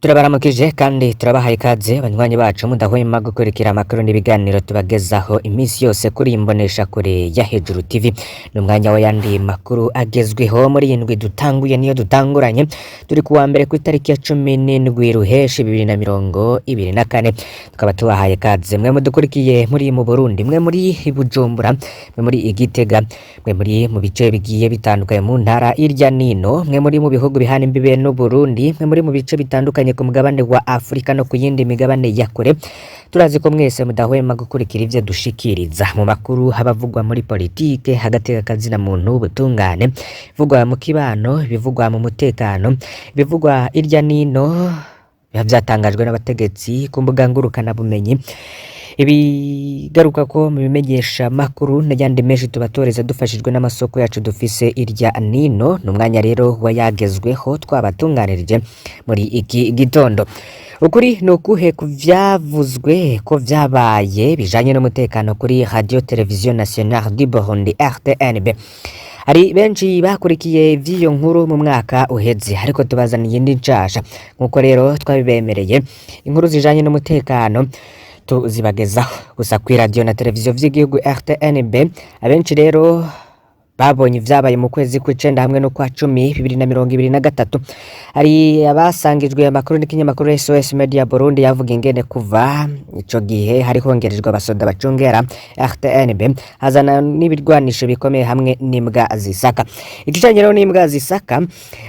Turabaramukije kandi turabahaye ikaze banywanyi bacu mudahwema gukurikira amakuru n'ibiganiro tubagezaho iminsi yose kuri iyi mboneshakure ya Hejuru TV. Ni umwanya w'ayandi makuru agezweho muri iyi ndwi dutanguye, niyo dutanguranye. Turi kuwa mbere ku itariki ya 17 Ruheshi 2024. Tukaba tubahaye ikaze mwe mudukurikiye muri mu Burundi, mwe muri Bujumbura, mwe muri Igitega, mwe muri mu bice bigiye bitandukanye mu ntara irya nino, mwe muri mu bihugu bihana imbibe n'u Burundi, mwe muri mu bice bitandukanye ku mugabane wa Afrika no ku yindi migabane ya kure. Turazi ko mwese mudahwema gukurikira ivyo dushikiriza mu makuru habavugwa muri politike, hagati y'akazina muntu, ubutungane, bivugwa mu kibano, ibivugwa mu mutekano, ibivugwa irya nino biba vyatangajwe n'abategetsi ku mbuga ngurukanabumenyi, ibigaruka ko mu bimenyesha makuru n'ayandi menshi tubatoreza dufashijwe n'amasoko yacu dufise irya nino. Ni umwanya rero wayagezweho twabatunganirije muri iki gitondo. Ukuri ni ukuhe ku vyavuzwe ko vyabaye bijanye n'umutekano kuri Radio Television Nationale du Burundi, RTNB? Hari benshi bakurikiye ivy'iyo nkuru mu mwaka uheze, ariko tubazaniye indi nshasha nk'uko rero twabibemereye. Inkuru zijanye n'umutekano tuzibagezaho gusa kuri radio na televiziyo vy'igihugu RTNB. Abenshi rero babonye ivyabaye mu kwezi kw'icenda hamwe no kwa cumi 2023. Hari abasangijwe amakuru n'ikinyamakuru SOS Media Burundi, yavuga ingene kuva ico gihe hari hongerejwe abasoda bacungera RTNB, hazana n'ibirwanisho bikomeye hamwe n'imbwa zisaka. Ikijanye rero n'imbwa zisaka,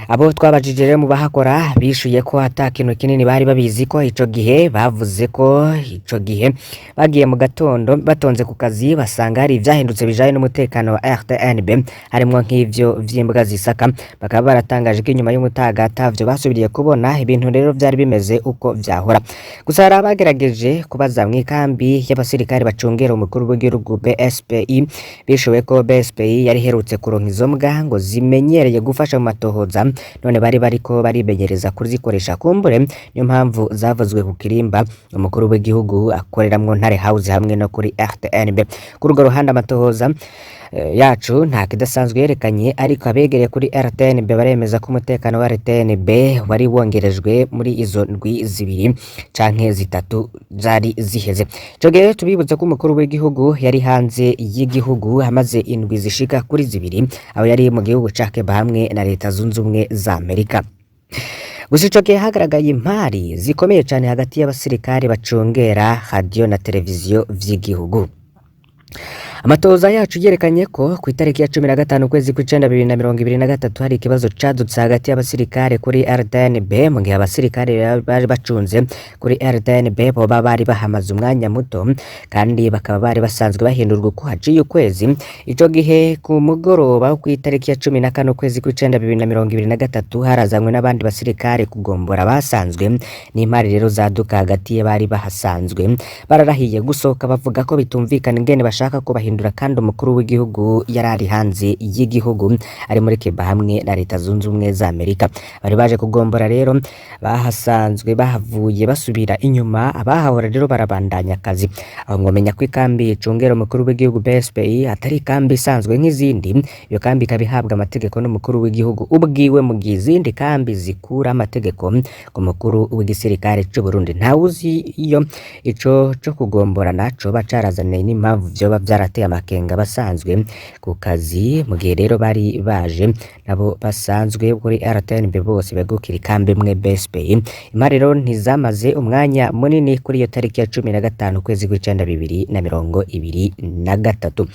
abo twabajije rero mu bahakora bishuye ko ata kintu kinini bari babizi ko ico gihe. Bavuze ko ico gihe bagiye mu gatondo batonze ku kazi, basanga hari ivyahindutse bijanye n'umutekano wa RTNB, harimwo nk'ivyo vy'imbwa zisaka. Bakaba baratangaje ko inyuma y'umutaga atavyo basubiriye kubona, ibintu rero vyari bimeze uko vyahora. Gusa hari abagerageje kubaza mw'ikambi y'abasirikare bacungera umukuru w'igihugu BSPI, bishuwe ko BSPI yari iherutse kuronka izo mbwa ngo zimenyereye gufasha mu matohoza, none bari bariko barimenyereza kuzikoresha, kumbure niyo mpamvu zavuzwe ku kirimba umukuru w'igihugu akoreramwo Ntare House hamwe no kuri RTNB. Kuri urwo ruhande, amatohoza yacu nta kidasanzwe yerekanye, ariko abegereye kuri RTNB baremeza ko umutekano wa RTNB wari wongerejwe muri izo ndwi 2 canke 3 zari ziheze. Ico gihe tubibutse ko umukuru w'igihugu yari hanze y'igihugu amaze indwi zishika kuri 2, aho yari mu gihugu ca Cuba hamwe na Leta Zunze Ubumwe za Amerika. Gusa ico gihe hagaragaye impari zikomeye cane hagati y'abasirikare bacungera radio na televiziyo vy'igihugu. Amatohoza yacu yerekanye ko ku itariki ya 15 ukwezi kw'icenda 2023 hari ikibazo cadutse hagati y'abasirikare kuri RTNB, mu gihe abasirikare bari bacunze kuri RTNB boba bari bahamaze umwanya muto kandi bakaba bari basanzwe bahindurwa uko haciye ukwezi. Ico gihe ku mugoroba wo kw'itariki ya 14 ukwezi kw'icenda 2023 harazanywe n'abandi basirikare kugombora basanzwe, n'impari rero zaduka hagati y'abari bahasanzwe. Bararahiye gusohoka, bavuga ko bitumvikana ingene bashaka ko bahindura kandi umukuru w'igihugu yari ari hanze y'igihugu, ari muri Cuba hamwe na Leta Zunze Ubumwe za Amerika. Bari baje kugombora rero bahasanzwe bahavuye basubira inyuma, abahahora rero barabandanya akazi. Aho mwomenya ko ikambi icungera umukuru w'igihugu BSPI atari ikambi isanzwe nk'izindi. Iyo kambi ikaba ihabwa amategeko n'umukuru w'igihugu ubwiwe, mu gihe izindi kambi zikura amategeko ku mukuru w'igisirikare c'u Burundi. Ntawuzi iyo ico co kugombora naco bacarazaniye n'impamvu vyoba vyarateye amakenga basanzwe ku kazi, mu gihe rero bari baje nabo basanzwe kuri RTNB bose begukira ikambi imwe BSPI. Imari rero ntizamaze umwanya munini kuri iyo tariki ya 15 ukwezi kw'icenda 2023.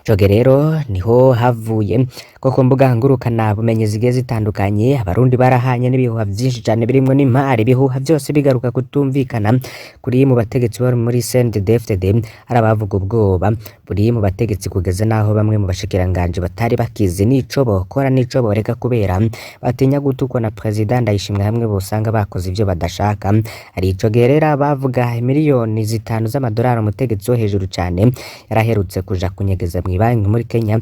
Ico gihe rero niho havuye ko ku mbuga ngurukana bumenyi zigiye zitandukanye abarundi barahanye n'ibihuha vyinshi cane birimwo n'impari. Ibihuha vyose bigaruka kutumvikana kuri mu bategetsi bari muri CNDD-FDD. Hari abavuga ubwoba buri mu bategetsi kugeza naho bamwe mu bashikiranganji batari bakizi n'ico bokora n'ico boreka kubera batinya gutukwa na Perezida Ndayishimiye hamwe bosanga bakoze ivyo badashaka. Hari ico gihe rero abavuga miliyoni 5 z'amadolari umutegetsi wo hejuru cane yaraherutse kuja kunyegeza mw'ibanki muri Kenya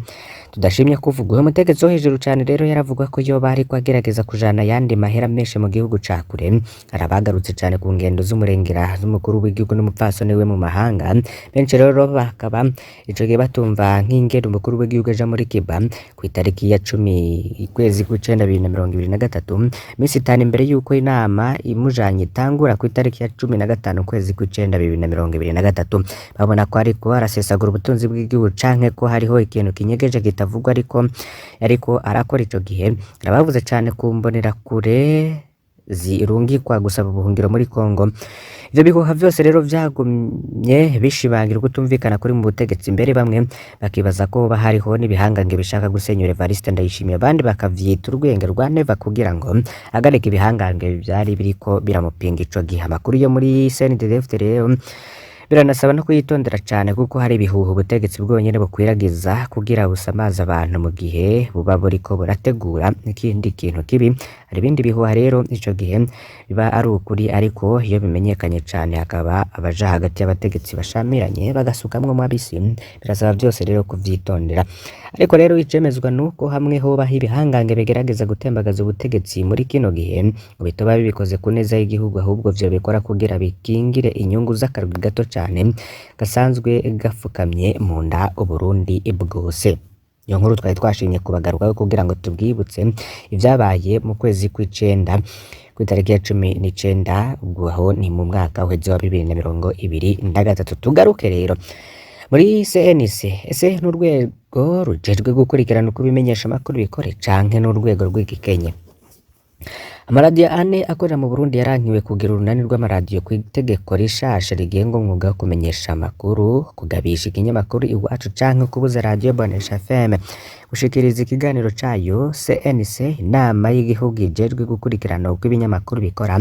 tudashimye kuvuga. Uwo Umutegetsi wo hejuru cane rero yaravugwa ko yoba ariko agerageza kujana ayandi mahera menshi mu gihugu ca kure. Hari abagarutse cane ku ngendo z'umurengera z'umukuru w'igihugu n'umupfasoni we mu mahanga. Benshi rero bakaba ico gihe batumva nk'ingene umukuru w'igihugu aja muri Cuba kw'itariki ya 10 ukwezi kw'icenda 2023, imisi 5 imbere yuko inama imujanye itangura kw'itariki ya 15 ukwezi kw'icenda 2023. Babona ko ariko arasesagura ubutunzi bw'igihugu canke ko hariho ikintu kinyegeje kitavugwa ariko arakora ico gihe. Arabavuze cane ku mbonerakure zirungikwa gusaba ubuhungiro muri Kongo. Ivyo bihuha vyose rero vyagumye bishimangira ukutumvikana kuri mu butegetsi, mbere bamwe bakibaza ko hoba hariho n'ibihangange bishaka gusenyura Evariste Ndayishimiye, abandi bakavyita urwenge rwa Neva kugira ngo ahagarike ibihangange vyari biriko biramupinga ico gihe. Amakuru yo muri CNDD-FDD rero biranasaba no kuyitondera cane kuko hari ibihuha ubutegetsi bwonyene bukwiragiza kugira busamaze abantu mu gihe buba buriko burategura ikindi kintu kibi. Hari ibindi bihuha rero ico gihe biba ari ukuri, ariko iyo bimenyekanye cane hakaba abaja hagati y'abategetsi bashamiranye bagasukamwo mabisi. Birasaba vyose rero kuvyitondera. Ariko rero icemezwa nuko hamwe hobaho ibihangange bigerageza gutembagaza ubutegetsi muri kino gihe, ngo bitoba bibikoze ku neza y'igihugu, ahubwo vyo bikora kugira bikingire inyungu z'akarwi gato cane gasanzwe gafukamye mu nda Uburundi bwose. Iyo nkuru twari twashimye kubagarukako kugira ngo tubwibutse ivyabaye mu kwezi kw'icenda kw'itariki ya 19, ubwo aho ni mu mwaka uheze wa 2023. Tugaruke rero muri CNC. Ese n'urwego rujejwe gukurikirana uko ibimenyesha amakuru bikore canke n'urwego rw'igikenye? Amaradiyo ane akorera mu Burundi yarankiwe kugira urunani rw'amaradiyo kw'itegeko rishasha rigenga umwuga wo kumenyesha amakuru, kugabisha ikinyamakuru Iwacu canke kubuza radiyo Bonesha FM gushikiriza ikiganiro cayo. CNC, inama y'igihugu ijejwe gukurikirana uko ibinyamakuru bikora,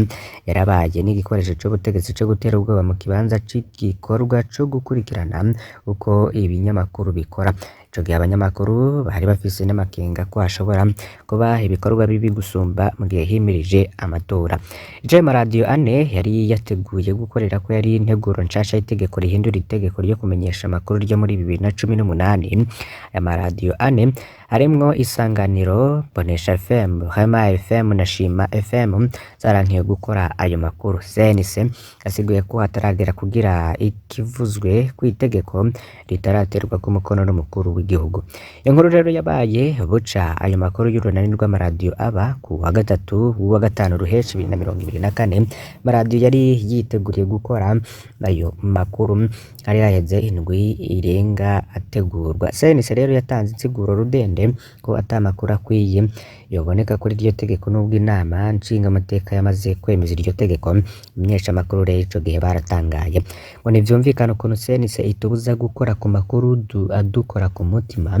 yarabaye n'igikoresho c'ubutegetsi co gutera ubwoba mu kibanza c'igikorwa co gukurikirana uko ibinyamakuru bikora. Ico gihe abanyamakuru bari bafise n'amakenga ko hashobora kuba ibikorwa bibi gusumba mu gihe himirije amatora. Ico ayo maradiyo ane yari yateguye gukorera ko yari integuro nshasha y'itegeko rihindura itegeko ryo kumenyesha amakuru ryo muri 2018. Aya maradiyo ane harimwo Isanganiro, Bonesha FM, Hema FM na Shima FM zarankiwe gukora ayo makuru. CNC yasiguye ko hataragera kugira ikivuzwe kw'itegeko ritaraterwa ku mukono n'umukuru w'igihugu. Iyo nkuru rero yabaye buca ayo makuru y'urunani rw'amaradiyo aba ku wa gatatu w'uwa gatanu ruheshi 2024. Amaradiyo yari yiteguriye gukora ayo makuru hari haheze indwi irenga ategurwa. CNC rero yatanze insiguro rudende ko ata makuru akwiye yoboneka kuri iryo tegeko nubwo inama nshingamateka yamaze kwemeza iryo tegeko. Abamenyeshamakuru rero ico gihe baratangaye ngo ntivyumvikana ukuntu CNC itubuza gukora ku makuru adukora ku mutima,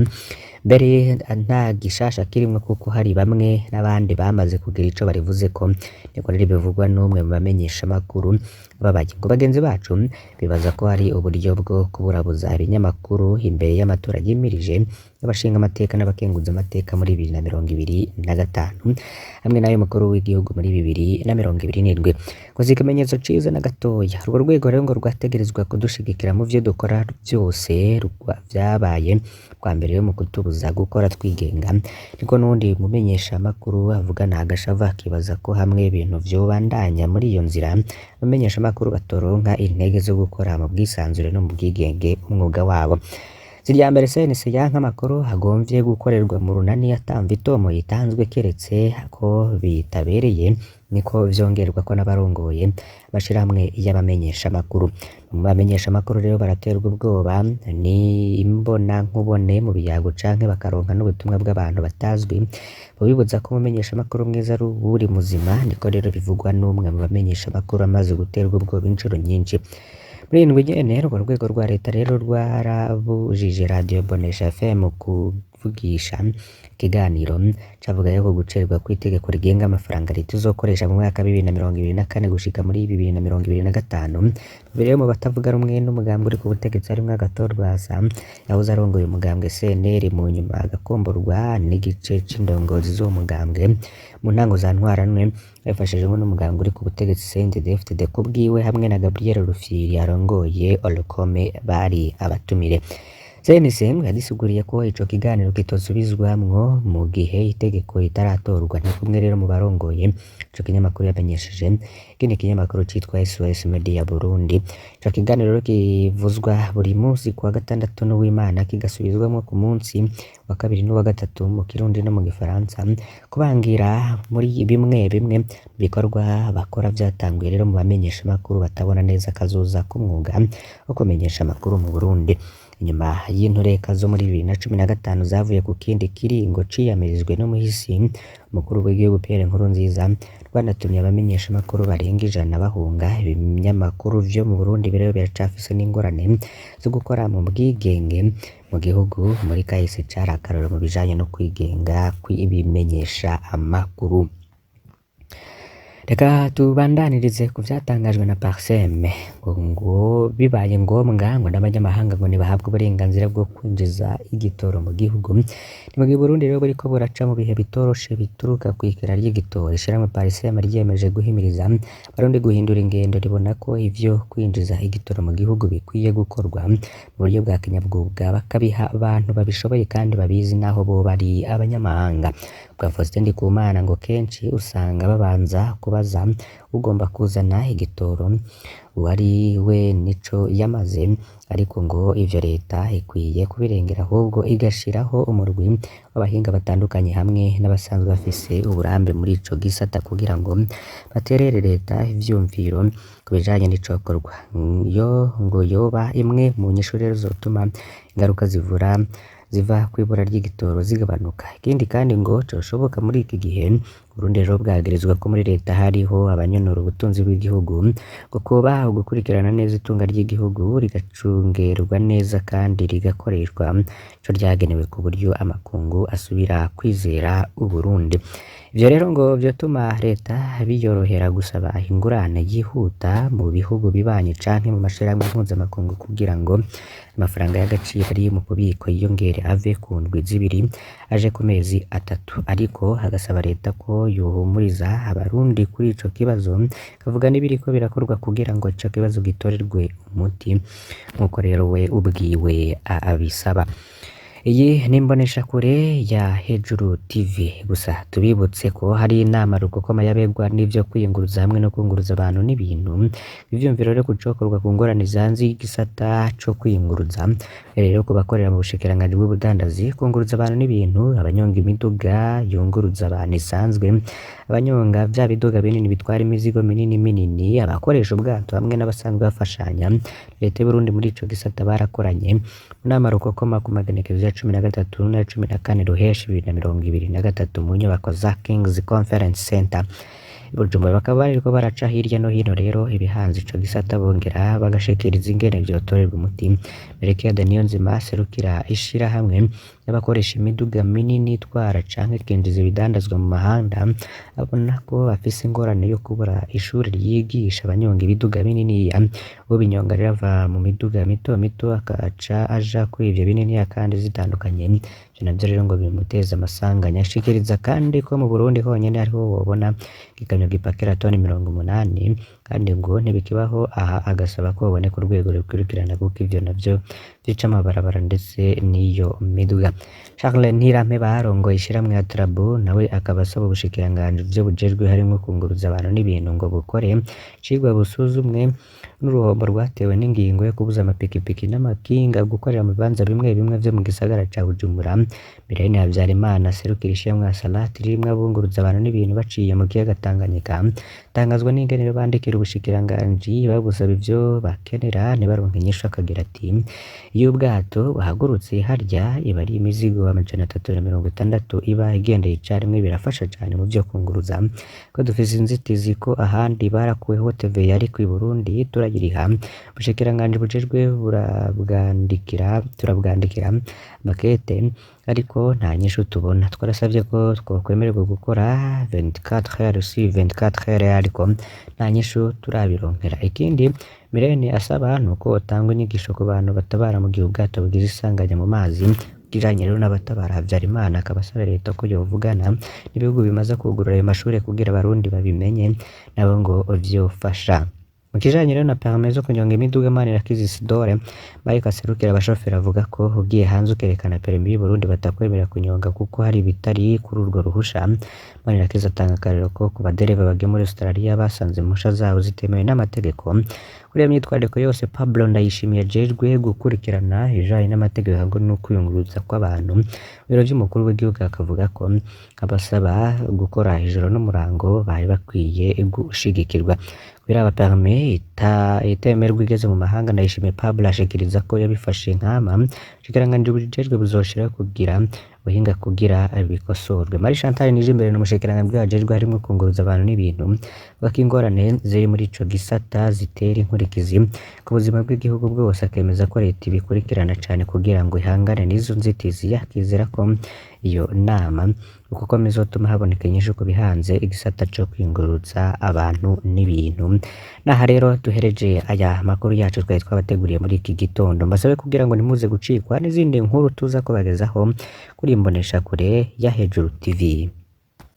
mbere nta gishasha kirimwo kuko hari bamwe n'abandi bamaze kugira ico barivuzeko. Niko rero bivugwa n'umwe mu bamenyeshamakuru babaye. Ngo bagenzi bacu bibaza ko hari uburyo bwo kuburabuza ibinyamakuru imbere y'amatora yimirije y'abashinga amateka n'abakenguza amateka muri 2025 hamwe n'ayo mukuru w'igihugu muri 2027. Ngo si ikimenyetso ciza na gatoya. Urwo rwego rero ngo rwategerezwa kudushigikira mu vyo dukora vyose, vyabaye bwa mbere mu kutubuza gukora twigenga. Niko n'uwundi mumenyeshamakuru avugana agashavu akibaza ko hamwe ibintu vyobandanya muri iyo nzira, abamenyeshamakuru batoronka intege zo gukora mu bwisanzure no mu bwigenge umwuga wabo. Si irya mbere CNC yanka amakuru agomvye gukorerwa mu runani atamva itomo yitanzwe keretse ko bitabereye, niko vyongerwa ko n'abarongoye amashirahamwe y'abamenyeshamakuru. Mu bamenyeshamakuru rero baraterwa ubwoba ni imbona nkubone mu biyago canke bakaronka n'ubutumwa bw'abantu batazwi bubibuza ko umumenyeshamakuru mwiza ari uwuri muzima. Niko rero bivugwa n'umwe mu bamenyeshamakuru amaze guterwa ubwoba incuro nyinshi. Muri indwi nyene urwo rwego rwa leta rero rwarabujije radiyo Bonesha FM kuvugisha ikiganiro cavuga yuko gucererwa kw'itegeko rigenga amafaranga leta izokoresha mu mwaka wa 2024 gushika muri 2025. Mbere mu batavuga rumwe n'umugambwe uri ku butegetsi harimwo Agathon Rwasa yahoze arongoye umugambwe CNL, mu nyuma agakomborwa n'igice c'indongozi z'uwo mugambwe mu ntango za ntwarantwe babifashijwemo n'umugambwe uri ku butegetsi CNDD-FDD kubwiwe hamwe na Gabriel Rufyiri arongoye Olcome bari abatumire. CNC yadusiguriye ko ico kiganiro kitosubizwamwo mu gihe itegeko ritaratorwa. Ni kumwe rero mu barongoye ico kinyamakuru yamenyesheje ikindi kinyamakuru citwa SOS Media Burundi. Ico kiganiro rero kivuzwa buri munsi kuwa gatandatu n'uwimana, kigasubizwamwo ku munsi wa kabiri n'uwa gatatu mu Kirundi no mu Gifaransa, kubangira muri bimwe bimwe mu bikorwa bakora vyatanguye rero mu bamenyesha amakuru batabona neza kazoza k'umwuga wo kumenyesha amakuru mu Burundi. Inyuma y'intureka zo muri 2015 zavuye ku kindi kiringo ciyamirijwe n'umuhisi umukuru w'igihugu Pierre Nkurunziza, rwanatumye abamenyesha amakuru barenga 100 bahunga. Ibinyamakuru vyo mu Burundi rero biracafise n'ingorane zo gukora mu bwigenge mu gihugu. Muri kahise cari akarorero mu bijanye no kwigenga kw'ibimenyesha amakuru. Reka tubandanirize ku vyatangajwe na Parsem ngo bibaye ngombwa ngo n'abanyamahanga ngo ntibahabwe uburenganzira bwo kwinjiza igitoro mu gihugu. Ni mu gihe Burundi rero buriko buraca mu bihe bitoroshe bituruka kw'ikena ry'igitoro. Ishirahamwe Parsem ryiyemeje guhimiriza Abarundi guhindura ingendo, ribona ko ivyo kwinjiza igitoro mu gihugu bikwiye gukorwa mu buryo bwa kinyabwuga, bakabiha abantu babishoboye kandi babizi naho boba ari abanyamahanga. Bwa Faustin Ndikumana ngo kenshi usanga babanza kubaza ugomba kuzana igitoro uwari we nico yamaze, ariko ngo ivyo leta ikwiye kubirengera ahubwo igashiraho umurwi w'abahinga batandukanye hamwe n'abasanzwe bafise uburambe muri ico gisata kugira ngo baterere leta ivyumviro ku bijanye n'icokorwa. Yo ngo yoba imwe mu nyishu rero zotuma ingaruka zivura ziva kw'ibura ry'igitoro zigabanuka. Ikindi kandi ngo coshoboka muri iki gihe Burundi rero bwagirizwa ko muri leta hariho abanyonora ubutunzi bw'igihugu, ngo kuba ugukurikirana neza itunga ry'igihugu rigacungerwa neza kandi rigakoreshwa ico ryagenewe ku buryo amakungu asubira kwizera Uburundi. Ivyo rero ngo vyotuma leta biyorohera gusaba ingurane yihuta mu bihugu bibanyi canke mu mashirahamwe mpuzamakungu kugira ngo amafaranga y'agaciro ari mu bubiko yiyongere ave ku ndwi 2 aje ku mezi 3. Ariko agasaba leta ko yohumuriza Abarundi kuri ico kibazo, kavuga n'ibiriko birakorwa kugira ngo ico kibazo gitorerwe umuti, nkuko rero we ubwiwe abisaba. Iyi ni imboneshakure ya Hejuru TV. Gusa tubibutse ko hari inama rukokoma y'abegwa n'ivyo kwiyunguruza hamwe no kunguruza abantu n'ibintu. Ivyumviro rero kucokorwa ku ngorane zanze igisata co kwiyunguruza, rero ku bakorera mu bushikiranganji bw'ubudandazi, kunguruza abantu n'ibintu, abanyonga imiduga yunguruza abantu isanzwe, abanyonga vya biduga binini bitwara imizigo minini minini, abakoresha ubwato hamwe n'abasanzwe bafashanya leta y'Uburundi muri ico gisata barakoranye mu nama rukokoma ku magenekerezo ya 13 na 14 Ruheshi 2023 mu nyubako za Kings Conference Center i Bujumbura. Bakaba bariko baraca hirya no hino rero ibihanze ico gisata, bongera bagashikiriza ingene vyotorerwa umuti. Melchiade Niyonzima aserukira ishirahamwe y'abakoresha imiduga minini itwara canke ikinjiza ibidandazwa mu mahanga, abona ko bafise ingorane yo kubura ishuri ryigisha abanyonga ibiduga bininiya. Ubinyonga rero ava mu miduga mito mito akaca aja kuri ivyo bininiya kandi zitandukanye, ivyo navyo rero ngo bimuteza amasanganya. Ashikiriza kandi ko mu Burundi honyene ariho wobona igikamyo gipakira toni 80, kandi ngo ntibikibaho. Aha agasaba ko boboneka urwego rukurikirana kuko ivyo navyo vyica amabarabara ndetse n'iyo miduga. Charles Ntirampeba arongoye ishirahamwe Atrabu nawe akaba asaba ubushikiranganji ivyo bujejwe harimwo kunguruza abantu n'ibintu ngo bukore icigwa busuzumwe n'uruhombo rwatewe n'ingingo yo kubuza amapikipiki n'amakinga gukorera mu bibanza bimwe bimwe vyo mu gisagara ca Bujumbura. Mirene Habyarimana aserukira ishirahamwe Asalati ririmwo abunguruza abantu n'ibintu baciye mu kiyaga Tanganyika, tangazwa n'ingene bandikira ubushikiranganji babusaba ivyo bakenera ntibaronke inyishu. Akagira ati iyo ubwato buhagurutse harya iba ari imizigo 360 iba igendeye icarimwe, birafasha cane mu vyo kunguruza, ko dufise inzitizi ko ahandi barakuweho TVA ariko i Burundi turayiriha. Ubushikiranganji bujejwe turabwandikira makete ariko nta nyishu tubona. Twarasavye ko twokwemererwa gukora 24 heures sur 24 heures ariko nta nyishu turabironkera. Ikindi Mirene asaba nuko hotangwa inyigisho ku bantu batabara mu gihe ubwato bugize isanganya mu mazi. Kijanye rero n'abatabara, Habyarimana akaba asaba leta ko yovugana n'ibihugu bimaze kugurura ayo mashure kugira abarundi babimenye nabo ngo vyofasha. Mu kijanye rero na permis zo kunyonga imiduga, Manirakiza Isidore bariko aserukira abashoferi avuga ko ugiye hanze ukerekana permis y'Uburundi batakwemerera kunyonga kuko hari ibitari kuri urwo ruhusha. Manirakiza atanga akarorero ko ku badereva bagiye muri Australia basanze impusha zabo zitemewe n'amategeko. Kuri iyo myitwarariko yose, Pablo Ndayishimiye ajejwe gukurikirana ibijanye n'amategeko hamwe no kwiyunguruza kw'abantu mu biro vy'umukuru w'igihugu akavuga ko abasaba gukora ijoro n'umurango bari bakwiye gushigikirwa. Kubera permis itemerwa igeze mu mahanga, Ndayishimiye Pablo ashikiriza ko yabifashe nkama ubushikiranganji bubijejwe buzoshiraho kugira ubuhinga kugira bikosorwe. Marie Chantal Nijimbere n'umushikiranganji ajejwe harimwo kunguruza abantu n'ibintu, avuga ko ingorane ziri muri ico gisata zitera inkurikizi ku buzima bw'igihugu bwose, akemeza ko leta ibikurikirana cane kugira ngo ihangane n'izo nzitizi, akizera ko iyo nama uko izotuma haboneka inyishu ku bihanze igisata co kwiyunguruza abantu n'ibintu. Naha rero duhereje aya makuru yacu twari twabateguriye muri iki gitondo, mbasabe kugira ngo ntimuze gucikwa n'izindi nkuru tuza kubagezaho kuri imboneshakure ya Hejuru TV.